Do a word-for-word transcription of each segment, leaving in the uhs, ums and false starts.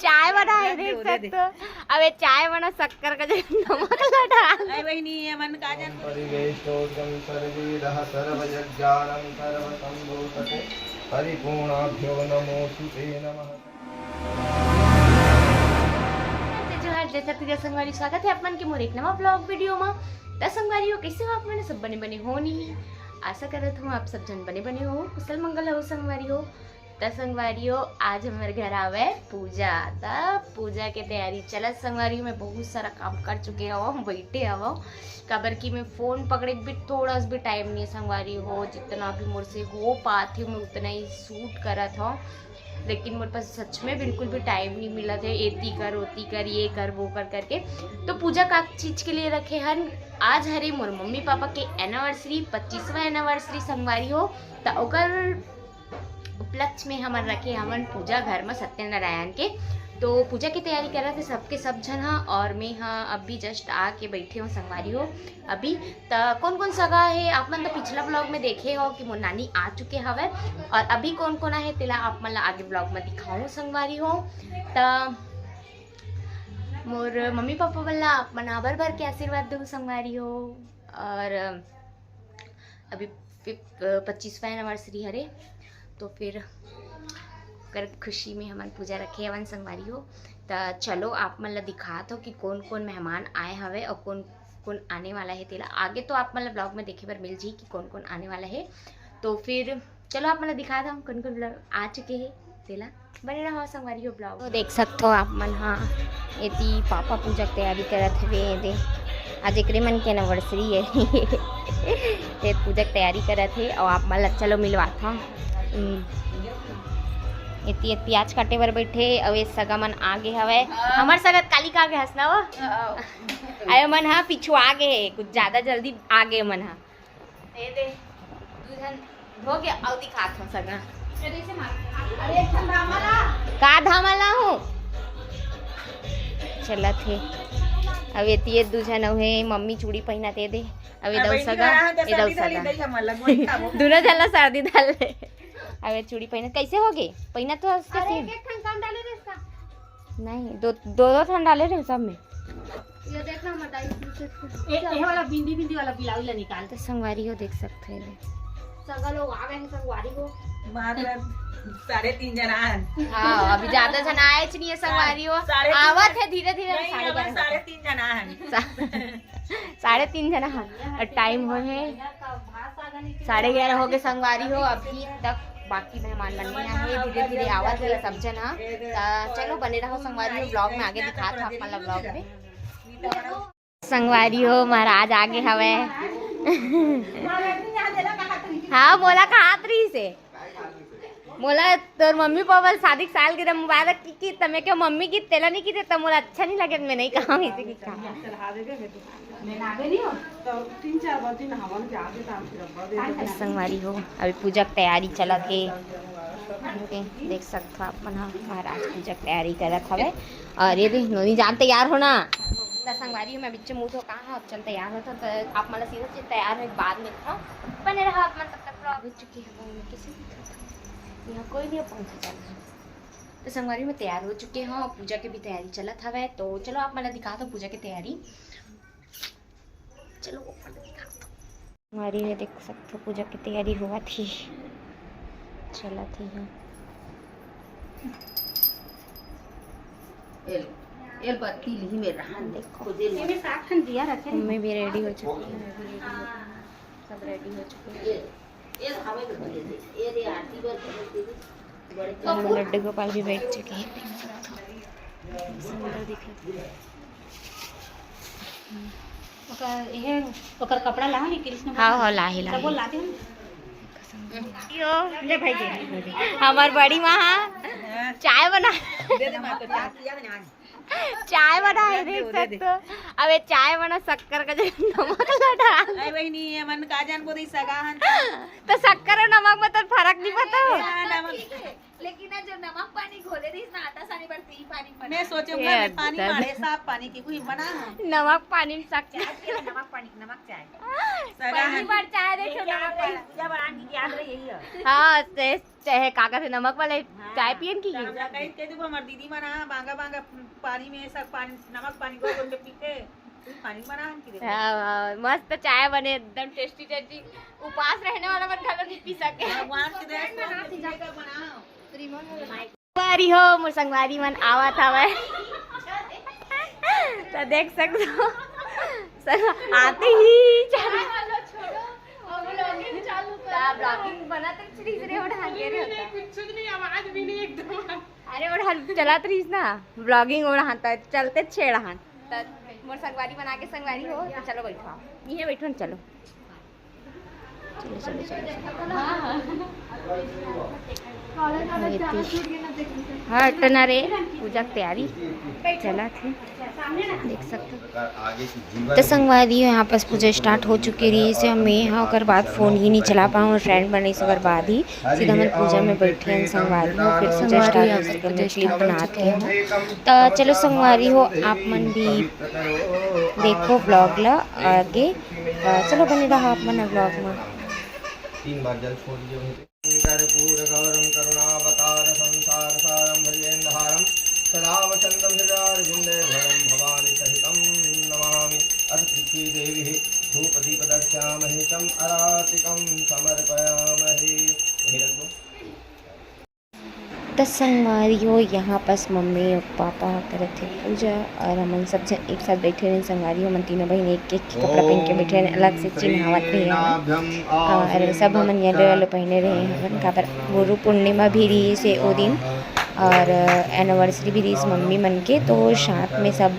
चाय बना है, देख सकते हो। अब ये चाय बना, शक्कर का जगह नमक ला डाल। अरे बहिनी, ये मन का जान। परिवेष्टोदकं सर्वविधः सर्वयज्ञानं सर्वसंभूतके परिपूर्णाभ्यो नमोऽस्तु ते नमः। जय जोहार, जय छत्तीसगढ़ संगवारी, स्वागत है आप मन के मोर एक नवा ब्लॉग वीडियो में। त संगवारी हो, कैसे हो आप मन? सब बने बने हो नहीं? आशा करत हूँ आप सब जन बने बने हो, कुशल मंगल हो संगवारी हो। त संगवारी हो, आज हमर घर आवे पूजा। त पूजा के तैयारी चलत संगवारी हो, मैं बहुत सारा काम कर चुके हव, हम बैठे हव, काबर कि मैं फोन पकड़े के भी थोड़ा सा भी टाइम नहीं है संगवारी हो। जितना भी मोर से हो पात है, मैं उतना ही शूट करत हव, लेकिन मोर पास सच में बिल्कुल भी टाइम नहीं मिलत है, एती कर, ओती कर, ये कर, वो कर करके। तो पूजा का चीज के लिए रखे हन? आज हरे मोर मम्मी पापा के एनिवर्सरी, पच्चीसवाँ एनिवर्सरी संगवारी हो। त ओकर उपलक्ष्य में हमन रखे हवन पूजा घर में सत्यनारायण के। तो पूजा की तैयारी करत हे सबके सब झन हा, और मैं हा अभी जस्ट आके बैठे हूँ संगवारी हो। अभी त कौन कौन सगा है, आप मन तो पिछला ब्लॉग में देखे हो कि मोर नानी आ चुके हवे, और अभी कौन कौन आहे तेला आप मन ला आगे ब्लॉग में दिखाऊँ संगवारी हो। त मोर मम्मी पापा मन ला आप मन आबर भर के आशीर्वाद दो संगवारी हो। और अभी फिफ-, पच्चीसवाँ एनिवर्सरी हरे, तो फिर ओकर खुशी में हमन पूजा रखे हवन संगवारी हो। त चलो आप मन ला दिखात हो कि कौन कौन मेहमान आए हवे और कौन कौन आने वाला है तेला। आगे तो आप मन ला ब्लॉग में देखे बर मिल जी कि कौन कौन आने वाला है। तो फिर चलो आप मन ला दिखात हो कौन कौन ब्लॉग आ चुके हैं तेला। बने रहो संगवारी हो ब्लॉग। तो देख सकते हो आप मन हा, एती पापा पूजा के तैयारी करत हवे। दे, आज एकरे मन के एनिवर्सरी है। ते पूजा के तैयारी करत हे और आप मन ला चलो मिलवात हव। हम्म। एती एती प्याज काटे बर बैठे, अउ ये सगा मन आगे हवे। हमर सगा काली का आगे हस ना वो? अउ मन हा पिछुआ गे हे, कुछ ज्यादा जल्दी आगे मन हा। दे दे, दू झन धो के अउ दिखात हो सगा। का धामा ला हूँ? चलत हे। अब एती ये दू झन अउ हे, मम्मी चूड़ी पहिना दे दे। अब ये दउ सगा, ये दउ सगा। दोनों झन ला सर्दी धर ले। अब ये चूड़ी पहिना, कैसे हो गे? पहिना तो उसका अरे, सीन। एक एक ठन कम डाले रे इसका। नहीं, दो, दो, दो ठन डाले रहे सब में। ये देखना मत आई, ये, ये वाला बिंदी, बिंदी वाला ब्लाउज ला निकाल। तो संगवारी हो देख सकते हैं। सगा लोग आ गए हैं संगवारी हो। मात्र साढ़े तीन जना है। हाँ, अभी ज्यादा जना आए च नहीं है संगवारी हो। साढ़े तीन आवत है धीरे धीरे। नहीं, साढ़े हमारे ग्यारह साढ़े तीन जना है। सा-, साढ़े तीन जना है। और टाइम हो है साढ़े ग्यारह हो गए संगवारी हो, अभी तक बाकी मेहमान मन नहीं आए, धीरे धीरे आवत है सब जना। त चलो बने रहो संगवारी हो, ब्लॉग में आगे दिखात हो आप मन ला ब्लॉग में। संगवारी हो, महाराज आगे हवे। हाँ, मोला कहात रही से, मोला तोर मम्मी पापा शादी के सालगिरह मुबारक की, की तमे के मम्मी की तेला नहीं की दे, त मोला अच्छा नहीं लगे, मैं नहीं कहा इसे की कहा। संगवारी हो, अभी पूजा के तैयारी चलत हे। ओके, देख सकत हो आप मन ह, महाराज पूजा के तैयारी करत हवे। और ये देख, नोनी जान तैयार होना। त संगवारी हो, मैं बिच्चे मुंह धो कहा हूँ, अब चल तैयार होता, तो आप मन ला सीधा चीज तैयार हो, बाद में दिखाओ। बने रहो आप मन तब तक vlog। हो चुकी है वो, मैं कैसे दिखाता? यहाँ कोई नहीं, पंखा चल रहा है। तो संगवारी, मैं तैयार हो चुके हूँ, पूजा के भी तैयारी चलत हवे। तो चलो आप मन ला दिखा दो पूजा के तैयारी। चलो ऊपर दिखा दो। हमारी ये देख सकते हो, पूजा की तैयारी हुआ थी, चला थी है। एल, एल बत्ती लिही में रहा। देखो, खुदे ये में सात खन दिया रखे हैं। मम्मी भी रेडी हो चुकी है, मैं भी रेडी हो, सब रेडी हो चुके हैं। ये, ये हमें भी दे दे। ये रे आरती बर, ये दे दे। बड़े हम लड्डू गोपाल भी बैठ चुके हैं। सुंदर दिख रहे। ओकर, एहे, ओकर कपड़ा लाओ नी, कृष्ण हाँ, भगवान। हाँ, लाहे, लाहे। सब बोल लाते हैं। यो, ले भाई, दे, दे, दे। हमार बड़ी माँ, हाँ, चाय बना। दे दे माँ को चाय। चाय बना है, दे, देख दे, दे। सकते हो। अब ये चाय बना, शक्कर का जगह नमक ला डाल। अरे बहिनी, ये मन का जान बोली सगा हन। तो शक्कर और नमक में तो फर्क नहीं पता हो। हाँ, नमक। लेकिन ना, जो नमक पानी घोले रहिस ना, आटा सानी बर, ती पानी बना। मैं सोचे ये हूँ, मैं पानी अंदर। मारे साफ पानी की कोई बना ना। नमक पानी में सक- चाय पिए ना, नमक पानी, नमक चाय। सगा पहली है। बार चाय देखे ये हो, क्या नमक है? पानी। पूजा बना की याद रही यही है। हाँ, से, चाहे का कहते, नमक वाले हाँ, चाय पियन की। तो हमरा कही के देखो, हमार दीदी मन, हाँ, बांगा, बांगा पानी में सब पानी, नमक पानी घोल घोल के पीथे। तू पानी बना हम की देखो। हाँ, हाँ, मस्त चाय बने, एकदम tasty tasty। उपास रहने वाला मन घलो नहीं पी सके। भगवान के दया से हम लोग पीने का बनाओ। संगवारी हो, मोर संगवारी मन आवत हवय। त देख सकथो, संग-, आते ही चालू। त vlogging बनत रहिस रे, ओढ़ान के रे होता। कुछ नहीं, आवाज भी नहीं एकदम। अरे, ओढ़ान चलत रहिस ना, vlogging ओढ़ान त चलते छेड़हान। त मोर संगवारी बना के संगवारी हो, त चलो बैठो, इहे बैठो न, चलो। चलो, चलो, चलो, चलो। हाँ, टना रे, पूजा के तैयारी चलत हे, देख सकते हो। तो संगवारी हो, यहाँ पास पूजा start हो चुके रहिस हे। मैं ह ओकर बाद phone ही नहीं चला पाऊँ, friend बने से ओकर बाद ही सीधा मैं पूजा में बैठे हैं संगवारी हो। फिर पूजा start हो चुके, मैं clip बनात हे। तो चलो संगवारी हो, आप मन भी देखो vlog ला आगे। अ, चलो बने रहा आप मन vlog में। तीन बार जल छोड़ दीजिए वहीं पे। कर्पूर गौरम करुणावतार संसार सारम भुजगेंद्रहारम सदा वसंतम हृदयारविंदे भवम भवानी सहितम नमामि। अथ पृथ्वी देवी धूप दीप दक्षामहि चम आरतिकम समर्पयामहि। वहीं रख दो। त संगवारी हो, यहाँ पास मम्मी अउ पापा करत हे पूजा अउ हमन सब झन एक साथ बैठे रहेन संगवारी हो। हमन तीनों बहिन एक, एक कपड़ा पहिन के बैठे रहेन, अलग से चिन्हावत रहे हवन। अउ सब हमन yellow yellow पहिने रहे हवन, काबर गुरु पूर्णिमा भी रहिस हे ओ दिन अउ anniversary भी रहिस मम्मी मन के, तो साथ में सब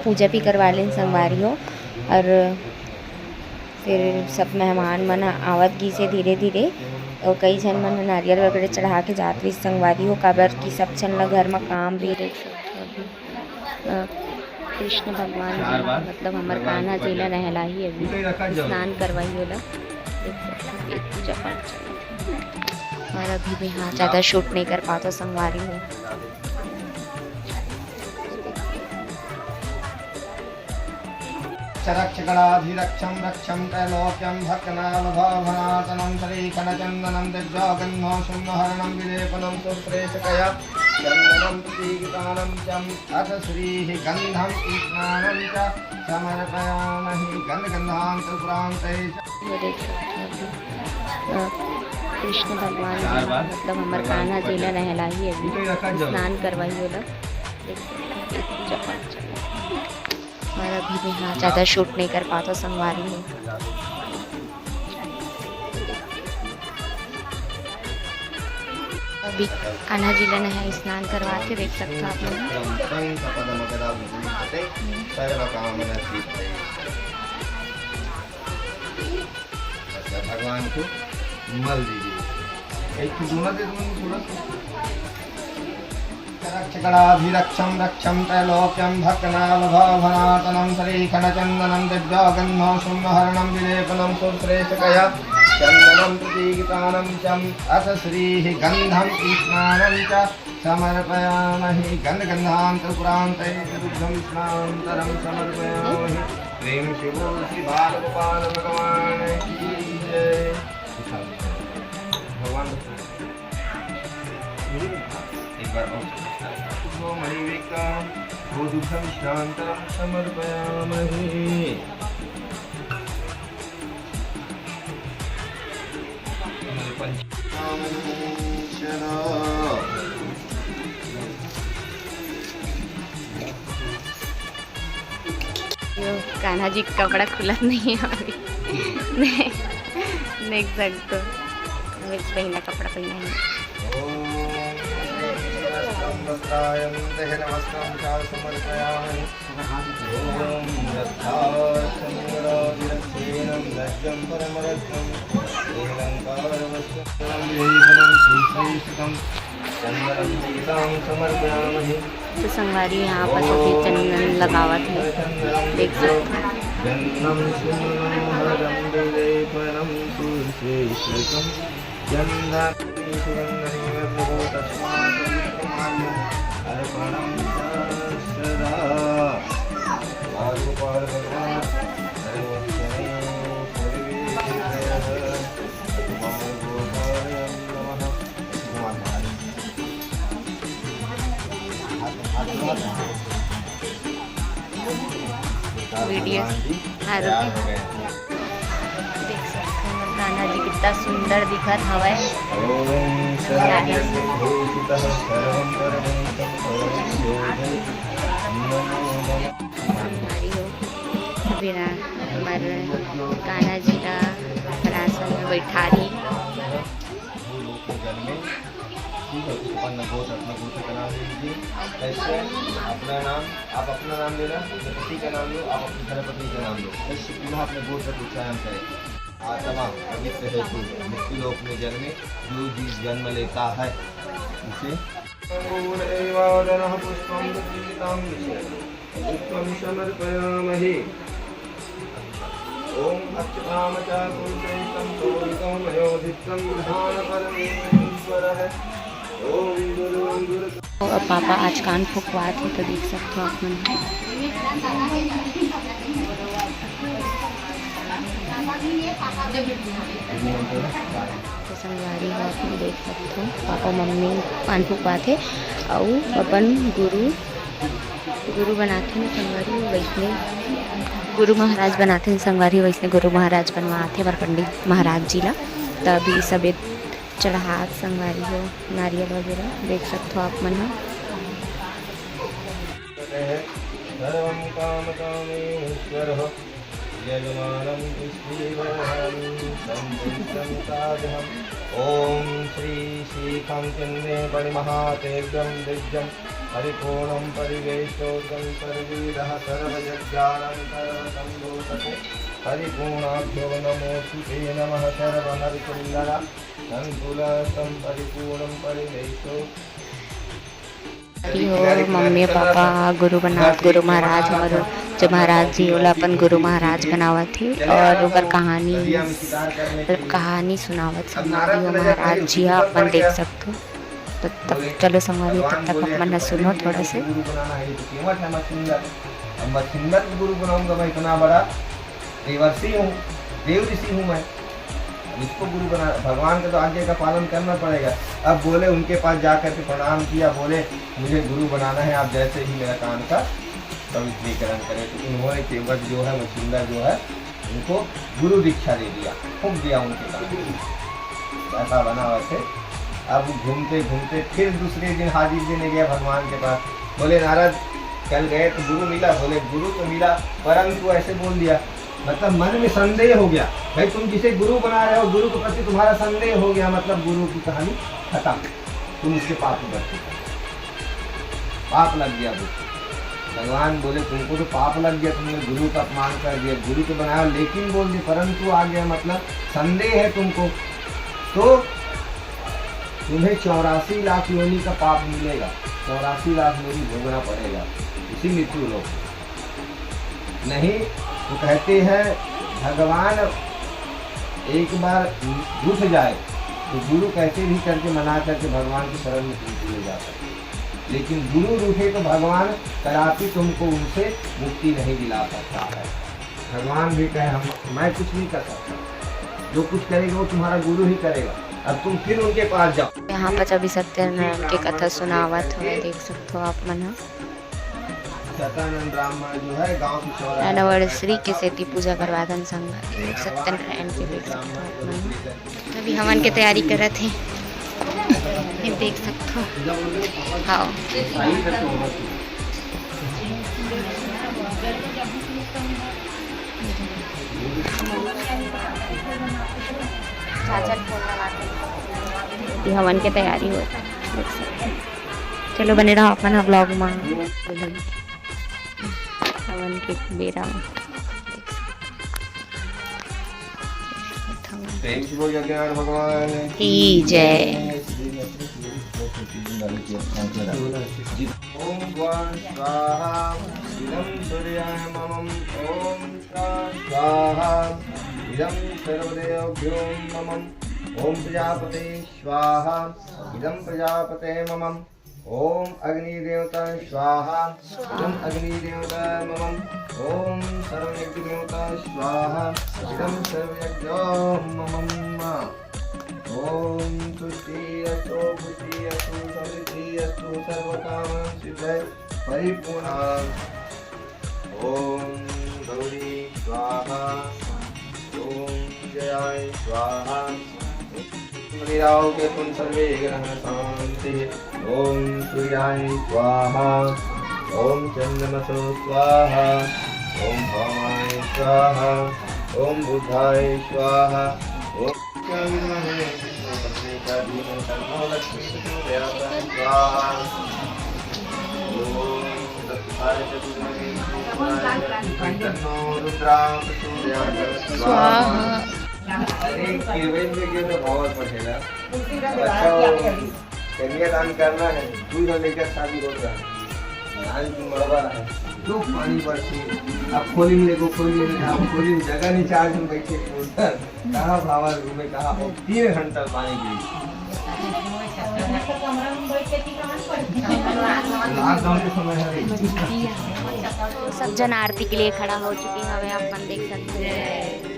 पूजा भी करवा लेन संगवारी हो। अउ फिर सब मेहमान मन ह आवत गिस हे धीरे-धीरे, अउ कई झन मन ह नारियल वगैरह चढ़ा के जात रहिस संगवारी हो, काबर कि सब झन ल घर म काम भी रहिस। अ, कृष्ण भगवान जी, मतलब हमर कान्हा जी ल नहलाही अभी, स्नान करवाही ओला। देख सकत हव, पूजा पाठ चलत हे। अउ अभी मैं हा ज्यादा shoot नहीं कर पात हों संगवारी हो। रक्षगणाधिरक्षं रक्षं त्रैलोक्यं भक्तनामभावनातनं श्रीखण्डचन्दनं दिव्यागन्धोष्णहरणं विलेपनं सुश्रेष्ठतया चन्दनं प्रतीकतानं च अथ श्रीः गन्धं स्नानं च समर्पयामहि। गन्धगन्धान्तरपुरान्तैः। कृष्ण भगवान जी, मतलब हमर कान्हा जी ला नहलाही अभी, स्नान करवाही ओला। देख सकत हव, पूजा पाठ चलत हे। अउ अभी मैं हा ज्यादा shoot नहीं कर पात हों संगवारी हो। अभी कान्हा जी ला नहला स्नान करवात हे, देख सकत हव आप मन। भगवान को मल दीजिए। एक ठो दोना दे दो मुझे थोड़ा सा। रक्षगणाधिरक्षं रक्षं त्रैलोक्यं भक्तनामभावनातनं श्रीखण्डचन्दनं दिव्यागन्धोष्णहरणं विलेपनं सुश्रेष्ठतया चन्दनं प्रतीकतानं च अथ श्रीः गन्धं स्नानं च समर्पयामहि। गन्धगन्धान्तरपुरान्तैः दुग्धं स्नानान्तरं समर्पयामहि। प्रेम से बोल श्री बाल गोपाल भगवान की जय। भगवान एक बार और। मणिविक्ता वो दुग्धं स्नानान्तरं समर्पयामहि। यो, कान्हा जी के कपड़ा खुलत नहीं है अभी। देख सकते हो, अभी पहला कपड़ा पहना है। ॐ वस्त्रं वस्त्रायं दहन वस्त्रं च समर्पयामि। ॐ रक्षारक्षणीयराजिरक्षेणं रज्जं परमरज्जं श्रीलङ्कारवस्त्रं विभीषणं सुश्रीषितं चन्दनं सीतां समर्पयामहि। तो संगवारी, यहाँ पर सफेद चंदन लगावत है, देख सकते हैं। गन्धं सुमनोहरं विलेपनं सुश्रीषितं चन्दनं सुगन्धनीव वीडियो। हाँ, रुको। देख सकते हो कान्हा जी कितना सुंदर दिखत हवय। संगवारी हो, अभी ना हमर कान्हा जी ला आसन में बैठा दी। ठीक है, उत्पन्न गोत्र, अपना गोत्र का नाम ले लीजिए। कैसे? अपना नाम, आप अपना नाम लेना, अपने पति का नाम लो, आप अपनी धर्मपत्नी का नाम लो। कैसे? पुनः अपने गोत्र का उच्चारण करें। आत्मा पवित्र हेतु मृत्यु लोक में जन्मे, जो जीव जन्म लेता है, उसे। पूर्णमेवादनः पुष्पं प्रतीतं विषयम्। पुष्पं समर्पयामहि। ॐ अक्षतामचाकूतैस्तं तोरितोमयोधित्तं गृहाण परमेश्वरः। ॐ गुरुं गुरु तो अब पापा आज कान फुकवात हे, तो देख सकते हो आप मन। तो संगवारी हो, आप मन देख सकते हो, पापा मम्मी कान फुकवात हे, अउ अपन गुरु गुरु बनाथे न संगवारी, वैसने गुरु महाराज बनाथे न संगवारी, वैसने गुरु महाराज बनवाथे हमर पंडित महाराज जी ला। त अभी सबे चढ़ात संगवारी हो, नारियल वगैरह देख सकथो आप मन ह। सर्वं कामकामीश्वरः यजमानं तुष्टिवर्धनं संतुष्टं साधनम्। ॐ श्री श्रीखं चिन्ते पणिमहातेव्यं दिव्यं परिपूर्णं परिवेष्टोदकं सर्वविधः सर्वयज्ञानं सर्वसंभूतको परिपूर्णाभ्यो नमोऽस्तु ते नमः। सर्वहरसुन्दर संकुल संपरिपूर्णं परिवेष्टो हरि हो, मम्मी पापा गुरु बनावत, गुरु महाराज हमर जो महाराज जी ओला अपन गुरु महाराज बनावत हे और ओकर कहानी, मतलब कहानी सुनावत संगवारी हो महाराज जी ह, अपन देख सकथो। तो तब चलो संगवारी, तब तक अपन ह सुनो थोड़ा से। गुरु बनाना है, ये तो कीमत है मछिंदर। अब मछिंदर को गुरु बनाऊंगा मैं, इतना बड़ा देवर्षि हूँ, देव ऋषि हूँ मैं। अब इसको गुरु बना, भगवान का तो आज्ञा का पालन करना पड़ेगा। अब बोले, उनके पास जा करके प्रणाम किया, बोले, "मुझे गुरु बनाना है, आप जैसे ही मेरा कान का पवित्रीकरण करें।" तो उन्होंने केवट जो है, मछिंदर जो है, उनको गुरु दीक्षा दे दिया, फूंक दिया उनके कान में। ऐसा बना वैसे। अब घूमते घूमते फिर दूसरे दिन हाजिर देने गया भगवान के पास। बोले, "नारद, कल गए तो गुरु मिला।" बोले, "गुरु तो मिला, परंतु ऐसे बोल दिया, मतलब मन में संदेह हो गया, भाई तुम जिसे गुरु बना रहे हो, गुरु के प्रति तुम्हारा संदेह हो गया, मतलब गुरु की कहानी खत्म, तुम उसके पाप में बैठ चुके हो, पाप लग गया।" वो भगवान बोले, "तुमको तो पाप लग गया, तुमने गुरु का अपमान कर दिया, गुरु तो बनाया लेकिन बोल दिया, परंतु आ गया, मतलब संदेह है तुमको, तो तुम्हें चौरासी लाख योनि का पाप मिलेगा, चौरासी लाख योनि भोगना पड़ेगा, इसी मृत्यु लोक में।" नहीं, वो कहते हैं, भगवान एक बार रूठ जाए तो गुरु कैसे भी करके मना करके भगवान की शरण में तुमको ले जा सकते हैं, लेकिन गुरु रूठे तो भगवान कदापि तुमको उनसे मुक्ति नहीं दिला सकता है। भगवान भी कहे, "हम, मैं कुछ नहीं कर सकता, जो कुछ करेगा वो तुम्हारा गुरु ही करेगा, अब तुम फिर उनके पास जाओ।" यहाँ पर अभी सत्यनारायण के कथा सुनावत हवय, देख सकथो आप मन ह। सतानंद ब्राह्मण जो है गांव की चौराहे पर anniversary के सेती पूजा करवाथन संग सत्यनारायण के, देख सकथो आप मन। अभी हवन के तैयारी करत हे, ये देख सकथो। हाँ। चाचा फोन लगा के। ये हवन के तैयारी होत हे, देख सकथो। चलो बने रहो अपन ह vlog मा। हवन के बेरा मा। प्रेम से बोल सत्यनारायण भगवान की जय। ओम स्वाहा, इदं सूर्याय ममम, ओम स्वाहा, इदं सर्वदेवभ्यो ममम। ओम प्रजापते स्वाहा, इदम प्रजापते ममम। ओम अग्नि देवता स्वाहा, इदम अग्नि देवता ममम। ओम सर्वयज्ञ देवता स्वाहा, इदम सर्वयज्ञो ममम। ओम तुष्टि अस्तु, पुष्टि अस्तु, समृद्धि अस्तु, सर्वकाम सिद्ध परिपूर्ण। ओम गौरी स्वाहा, ओम जयाय स्वाहा। मणिराव के तुम सर्वे ग्रह शांति। ओम सूर्याय स्वाहा, ओम चंद्रमसो स्वाहा, ओम भामाय स्वाहा, ओम बुधाय स्वाहा, ओम विद्महे विष्णु पत्नी का धीमहि तन्नो लक्ष्मी प्रचोदयात् स्वाहा। ओम तत्पुरुषाय च विद्महे विष्णु पत्नी तन्नो रुद्रा प्रचोदयात् स्वाहा। अरे, गिरवेन में गिर तो बहुत बढ़ेगा। अच्छा, कन्यादान करना है, दू झन लइका शादी होत रहा, धान की मड़वा है, दो पानी बरसी, अब खोली में लेगो, खोली में, अब खोली में जगह नहीं, चार झन बैठे उधर, कहाँ भावा घूमे, कहाँ हो, तीन घंटा पानी गिरी। लॉकडाउन के समय है। तो सब जन आरती के लिए खड़ा हो चुके हैं, हमें आप मन देख सकते हैं।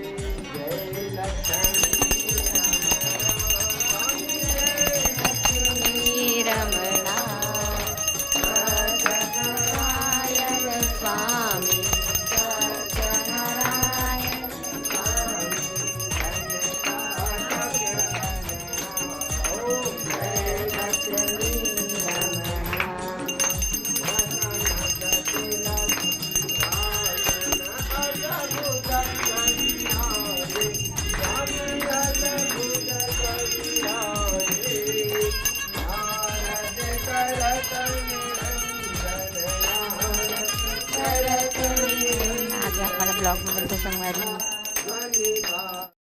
आगे आप वाला ब्लॉग में मिलते संगवारी।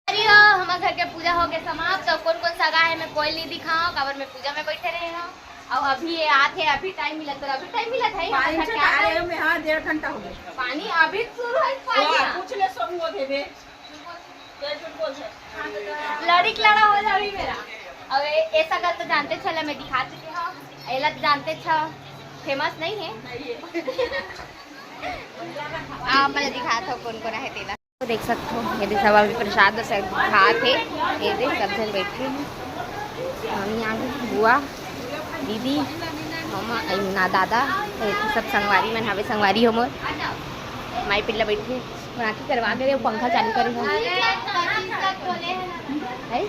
अरे हो, हमर घर के पूजा हो गए समाप्त। तो कौन कौन सगा है, मैं कोई नहीं दिखाओ, काबर मैं पूजा में बैठे रहे हूँ। और अभी ये आत है, अभी टाइम मिला, तो अभी टाइम मिला था ही, पानी हमर घर से के आ आए रहे हो। मैं, हाँ, डेढ़ घंटा हो गया। पानी अभी शुरू है, पानी वाह, ना। पूछ ले, सब वो देवे। लड़िक लड़ा हो जावी मेरा। अब ए-, ऐसा कर तो जानते छला, मैं दिखा चुके हो, एला तो जानते छ, फेमस नहीं है। आप मैं दिखात हो कौन कौन है तेला। तो देख सकते हो, ये देख सब अभी प्रसाद वरसाद खात हे। ये देख सब जन बैठे हैं, मम्मी आ गई, बुआ, दीदी, मम्मा, अई ना दादा, ये सब संगवारी मन हवे, संगवारी हो मोर, माई पिल्ला बैठे। राखी करवा के रे, पंखा चालू करे हो। है?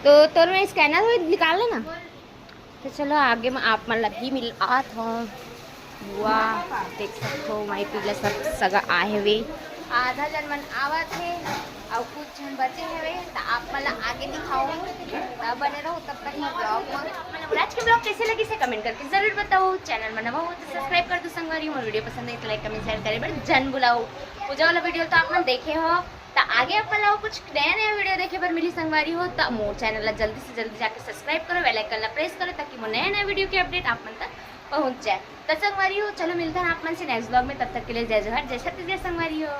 तो तोर में स्कैनर हो, निकाल लेना। तो चलो, आगे में आप मन ला भी मिलत हूँ। बुआ, देख सकते हो, माई पिल्ला सब सगा आए हुए। आधा जन मन आवत हे। अउ कुछ झन बचे हवे, त आप मन ला आगे दिखाऊं, त बने रहो तब तक मोर ब्लॉग म। आज के ब्लॉग कैसे लगिस हे कमेंट करके जरूर बताओ। चैनल म नवा हो त सब्सक्राइब कर दो संगवारी, मोर वीडियो पसंद आए त लाइक कमेंट शेयर करे बर झन भुलाओ। पूजा वाला वीडियो तो आप मन देखे हो, त आगे आप मन ला कुछ नया नया वीडियो देखे बर मिली संगवारी हो, त मोर चैनल ला जल्दी से जल्दी जाके सब्सक्राइब करो, बेल आइकन ला प्रेस करो, ताकि मोर नया नया वीडियो के अपडेट आप मन तक पहुंच जाए। त संगवारी हो, चलो मिलते हैं आप मन से नेक्स्ट ब्लॉग में, तब तक के लिए जय जोहार, जय छत्तीसगढ़ संगवारी हो।